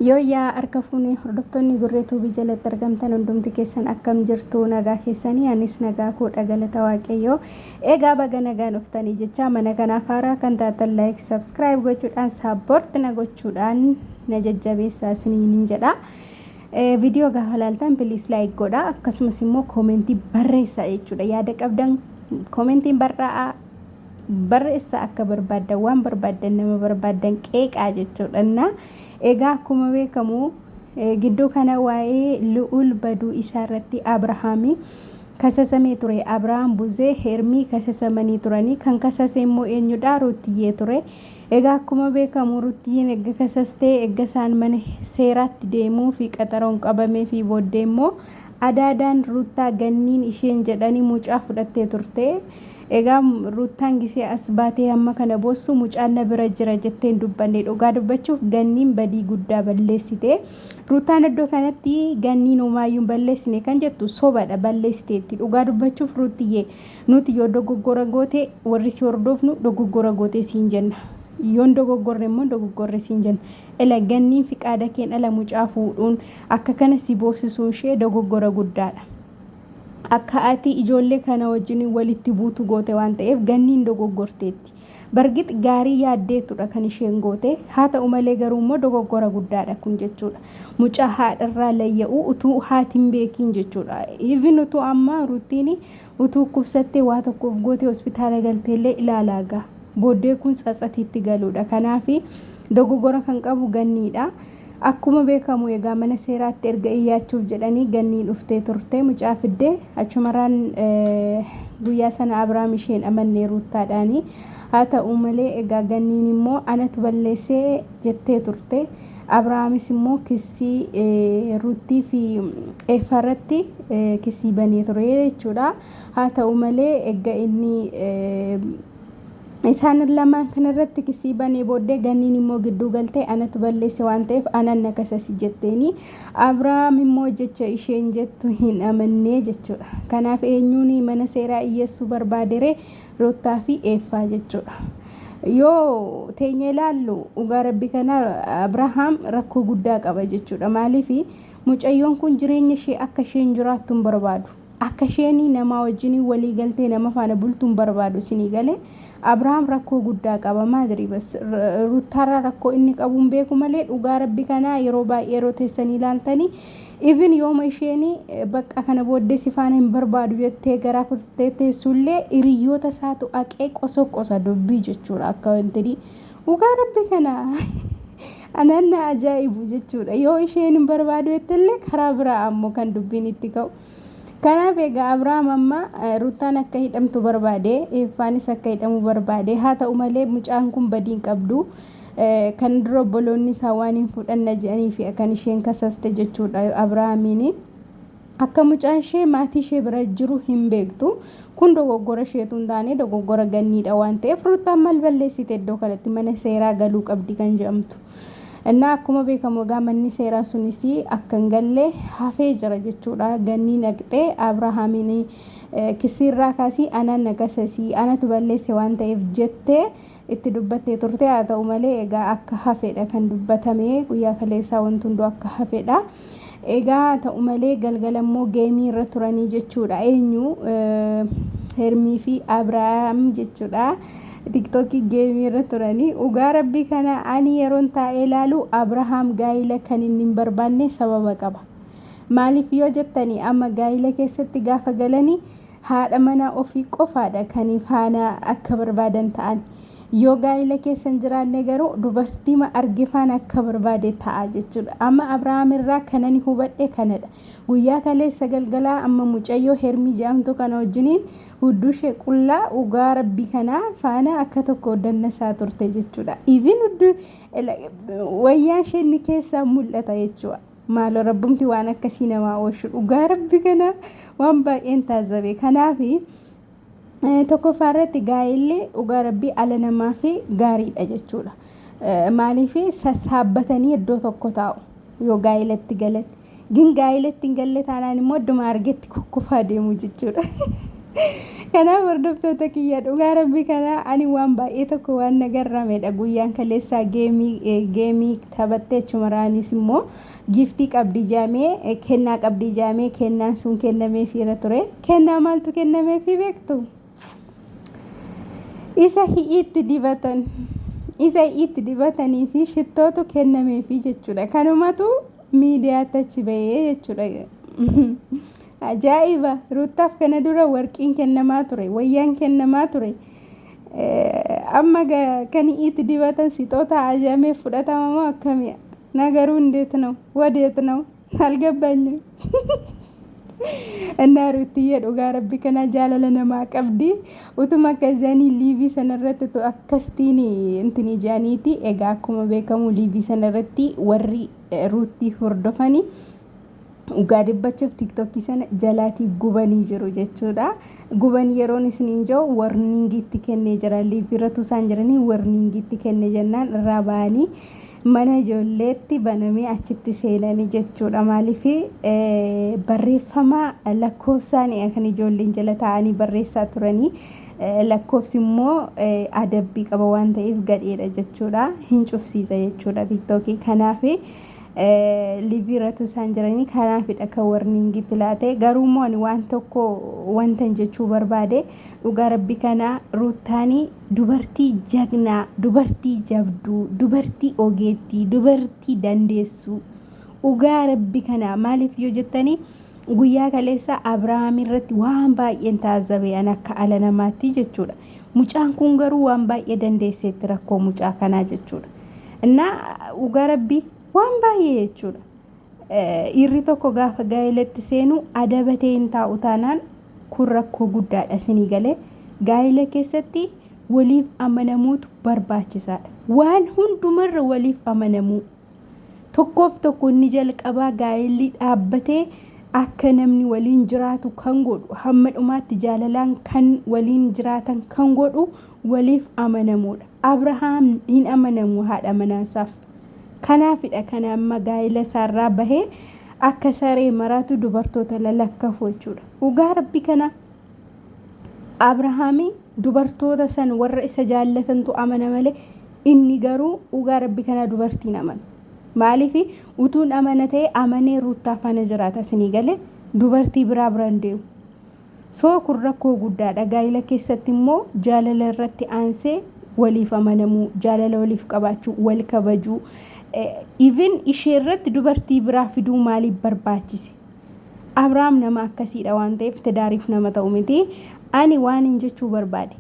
Yooyyaa harka fuunee hordoftoonni Gurree Tuubii jalatti argamtan hundumti keessan akkam jirtu nagaa keessanii anis nagaa koodha galata waaqayyoo egaa baga nagaan dhuftanii jecha mana kanaaf haaraa kan taatan like subscribe gochuudhaan support na gochuudhaan na jajjabeessaa isiniin jedha. Viidiyoo gaafa laaltan please like godha akkasumas immoo koomentii barreessaa jechuudha yaada qabdan koomentiin barraa'aa barreessaa akka barbaaddan waan barbaaddan nama barbaaddan qeeqaa jechuudha. Egaa akkuma beekamu gidduu kana waa'ee Lu'ul baduu isaa irratti Abrahaamii kasasamee ture. Abrahaam Buzee Hermii kasasamanii turanii kan kasase immoo eenyudha? Ruuttiyyee ture. Egaa akkuma beekamu Ruuttiyyeen erga kasastee erga isaan mana seeraatti deemuu fi qaxaroon qabamee fi booddee immoo adaadaan Ruuttaa ganniin isheen jedhanii mucaa fudhattee turte. Egaa Ruuttaan gisee as baatee hamma kana boossu mucaan na bira jira jettee hin dubbanne. Dhugaa dubbachuuf ganniin badii guddaa balleessite. Ruuttaan iddoo kanatti ganniin homaayyuu hin balleessine kan jettu sobadha balleessiteetti. Dhugaa dubbachuuf Ruuttiyyee nuti yoo dogoggora goote warri si hordofnu dogoggora goote siin jenna. Yoon dogoggorre immoo dogoggorre siin jenna. Ila ganniin fiqaada keen ala mucaa fuudhuun akka kana si boossisuun ishee dogoggora guddaadha. Akka ati ijoollee kana wajjin walitti buutu goote waan ta'eef ganniin dogoggorteetti. Bargix gaarii yaaddeetudha kan isheen goote. Haa ta'u malee garuu immoo dogoggora guddaadha kun jechuudha. Mucaa haadharraa layya'uu utuu haati hin beekiin jechuudha. Even utuu amma Ruuttiin utuu dhukkubsattee waa tokkoof goote hospitaala galteellee ilaalaa gaa. Booddee kun tsatsatiitti galuudha. Kanaaf dogoggora kan qabu ganniidha. Akkuma beekamu egaa mana seeraatti erga iyyaachuuf jedhanii ganniin dhuftee turte mucaa fiddee achumarraan guyyaa sana Abrahaam isheen amannee Ruuttaadhaani. Haa ta'u malee egaa ganniin immoo anatu balleessee jettee turte. Abrahaamis immoo kissii Ruuttii fi Eeffaa irratti kissii banee ture jechuudha. Haa ta'u malee egaa inni Isaan lamaan kanarratti kisii banee booddee ganniin immoo gidduu galtee anatu balleesse waan ta'eef anan na kasasi jetteeni. Abrahaam immoo jecha isheen jettu hin amannee jechuudha. Kanaaf eenyuun mana seeraa iyyeessuu barbaadere Ruuttaa fi Eeffaa jechuudha. Yoo teenye ilaallu dhugaa rabbi kana Abrahaam rakkoo guddaa qaba jechuudha. Maaliif mucayyoon kun jireenya ishee akka isheen jiraattu hin barbaadu. Akka isheen namaa wajjin walii galtee nama faana bultu hin barbaadu isinii galee Abrahaam rakkoo guddaa qaba maadrii bas Ruttaarraa rakkoo inni qabu hin beeku malee dhugaa rabbi kanaa yeroo baay'ee yeroo teessanii ilaaltanii even yooma isheen bakka kana booddee si faana hin barbaadu jettee garaa kuttee teessullee hiriyoota isaatu aqee qoso qosa dubbii jechuudha akka wanti dhugaa rabbi kana anaan na ajaa'ibu jechuudha yoo isheen hin barbaadu jettellee karaa biraa ammoo kan dubbiin itti ka'u. Kanaaf egaa Abrahaam amma Ruuttaan akka hidhamtu barbaade, Eeffaanis akka hidhamu barbaade. Haa ta'u malee mucaan kun badii hin qabdu. Kan dura obboloonni isaa waan hin fudhanna jedhanii fi kan isheen kasaste jechuudha Abrahaamiin. Akka mucaan ishee maatii ishee bira jiru hin beektu. Kun dogoggora isheetu hin taane dogoggora ganniidha waan ta'eef Ruuttaan maal balleessite iddoo kanatti mana seeraa galuu qabdi kan jedhamtu. Innaa akkuma beekamu egaa manni seeraa sunis akka hin galle hafee jira jechuudha. Gannii naqxee Abrahaamiin kisiirraa kaasii anaan na kasasii anatu balleesse waan ta'eef jettee itti dubbattee turte. Haa ta'u malee egaa akka hafedha kan dubbatame guyyaa kaleessaa wanti hunduu akka hafedha. Egaa haa ta'u malee galgala immoo geemii irra turanii jechuudha. Eenyu Hermii fi Abrahaam jechuudha. Tiktookii geemii irra turanii dhugaa rabbii kana ani yeroon taa'ee ilaalu Abrahaam gaa'ila kan inni hin barbaanne sababa qaba. Maaliif yoo jettanii amma gaa'ila keessatti gaafa galanii haadha manaa ofii qofaadha kan faana akka barbaadan ta'an. Yoo gaa'ila keessa hin jiraanne garuu dubartiima arge faana akka barbaade ta'a jechuudha. Amma Abrahaam irraa kan ani hubadhe kanadha. Guyyaa kaleessa galgalaa amma mucayyoo Hermii jedhamtu kana wajjiniin hudduu ishee qullaa dhugaa rabbii kanaa faana akka tokko dannasaa turte jechuudha. Even hudduu wayyaan ishee inni keessaa mul'ata jechuudha. Maaloo rabbumti waan akkasii namaa oolchu dhugaa rabbi kana waan baay'een taazzabe. Kanaafi tokkoffaa irratti gaa'elli dhugaa rabbii ala namaa fi gaariidha jechuudha. Maaliif sassaabbatanii iddoo tokko taa'u yoo gaa'elatti galan. Gin gaa'elatti hin galle taanaan immoo idduma argetti kukkufaa deemu jechuudha. Kanaaf hordoftoota kiyya, dhugaa rabbi kana ani waan baay'ee tokko waan na garramedha. Guyyaan kaleessaa geemii taphattee achumaraanis immoo giiftii qabdi jaamee, kennaa qabdi jaamee, kennaan sun kennameefiira ture. Kennaa maaltu kennameefii beektu? Isa hi'iitti dibatan. Isa hi'iitti dibatanii fi shittootu kennameefii jechuudha. Kanumatu miidiyaatti achi bahee jechuudha. Ajaa'iba! Ruuttaaf kana dura warqiin kennamaa ture, wayyaan kennamaa ture. Amma kan hi'iitti dibatan sixoota ajamee fudhatama moo akkami? ነገሩ እንዴት ነው? ወዴት ነው? አልገባኝም። እና Ruuttiyye, dhugaa rabbi kana jaalala namaa qabdi. Utuma akka isaanii liivii sanarratti akkastiin intini jaaniiti. Egaa akkuma beekamu liivii sanarratti warri Ruuttii hordofanii dhugaa dubbachuuf TikTokii sana jalaatii gubanii jiru jechuudha. Guban yeroon isiniin jiru warningiitti kennee jira. Liiviirratu isaan jiranii warningiitti kennee jennaan irraa ba'anii mana ijoolleetti banamee achitti seenanii jechuudha. Maaliif barreeffama lakkoofsaan kan ijoolleen jala taa'anii barreessaa turanii, lakkoofsi immoo adabbii qaba waan ta'eef gadheedha jechuudha. Hin cufsiisa jechuudha TikTokii. Kanaaf liiviirratu isaan jiranii kanaafidha kan warningiitti laate. Garuu immoo ani waan tokko wantan jechuu barbaade, dhugaa rabbi kana Ruuttaanii dubartii jagnaa, dubartii jabduu, dubartii ogeettii, dubartii dandeessuu. Dhugaa rabbi kana maaliif yoo jettanii, guyyaa kaleessa Abrahaam irratti waan baay'een taazzabe an akka ala namaatti jechuudha. Mucaan kun garuu waan baay'ee dandeesseetti rakkoo mucaa kanaa jechuudha. Innaa dhugaa rabbi waan baay'ee jechuudha. Dhiirri tokko gaafa gaa'elatti seenu adabatee hin taa'u taanaan kun rakkoo guddaadha isinii galee. Gaa'ela keessatti waliif amanamuutu barbaachisaadha. Waan hundumarra waliif amanamuu. Tokkoof tokko inni jalqabaa gaa'elli dhaabbatee akka namni waliin jiraatu kan godhu, hamma dhumaatti jaalalaan kan waliin jiraatan kan godhu waliif amanamuudha. Abrahaam hin amanamu haadha manaasaaf. Kanaafidha kana amma gaa'ela isaarraa bahee akka saree maraatu dubartoota lalakkafu jechuudha. Dhugaa rabbi kana Abrahaamii dubartoota san warra isa jaallatantu amana malee inni garuu dhugaa rabbi kana dubartiin amanu. Maaliif utuun amana ta'e amanee Ruuttaa faana jiraata isinii galee, dubartii biraa biraan deemu. Soo kun rakkoo guddaadha. Gaa'ela keessatti immoo jaalala irratti aansee waliif amanamuu, jaalala waliif qabaachuu, wal kabajuu. Even ishee irratti dubartii biraa fiduu maaliif barbaachise? Abrahaam nama akkasiidha waan ta'eef tidaariif nama ta'u miti. Ani waan hin jechuu barbaade,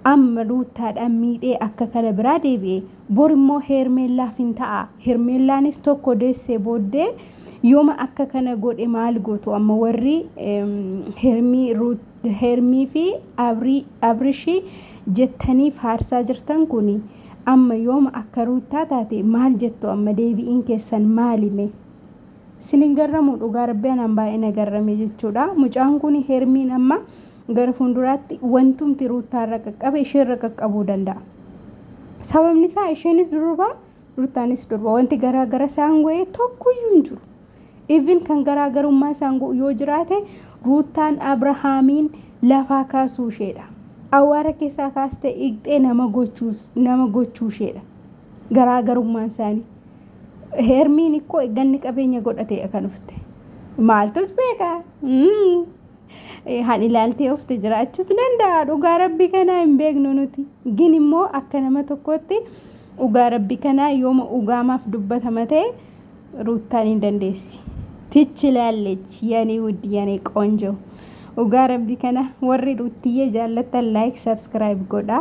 amma Ruuttaadhaan miidhee akka kana biraa deebi'e, bor immoo Heermeellaaf hin ta'a. Hermeellaanis tokko deessee booddee yooma akka kana godhe maal gootu? Amma warri Heermii fi Abrishii jettanii faarsaa jirtan kuni amma yooma akka Ruuttaa taate maal jettu? Amma deebi'iin keessan maalime? Sinin garramu, dhugaa rabbi anaan baay'ee na garrame jechuudha. Mucaan kun Heermiin amma gara fuulduraatti wantumti Ruuttaarra qaqqabe isheerra qaqqabuu danda'a. Sababni isaa isheenis durba, Ruuttaanis durba. Wanti garaagara isaan godhe tokkoyyuu hin jiru. Even kan garaagarummaa isaan godhu yoo jiraate Ruuttaan Abrahaamiin lafaa kaasuu isheedha. Awwaara keessaa kaastee dhiqxee nama gochuu isheedha. Garaagarummaan isaanii. Heermiin ikkoo eegganni qabeenya godhatee kan dhufte. Maaltus beekaa? Han ilaaltee ufte jiraachuus danda'a. Dhugaa rabbi kanaa hin beeknu nuti. Gin immoo akka nama tokkootti dhugaa rabbi kanaa yooma dhugaamaaf dubbatama ta'e Ruuttaan hin dandeessi. ትችላለች የኔ ውድ የኔ ቆንጆ. Dhugaa rabbi kana warri Ruuttiyyee jaallattan like, subscribe godhaa.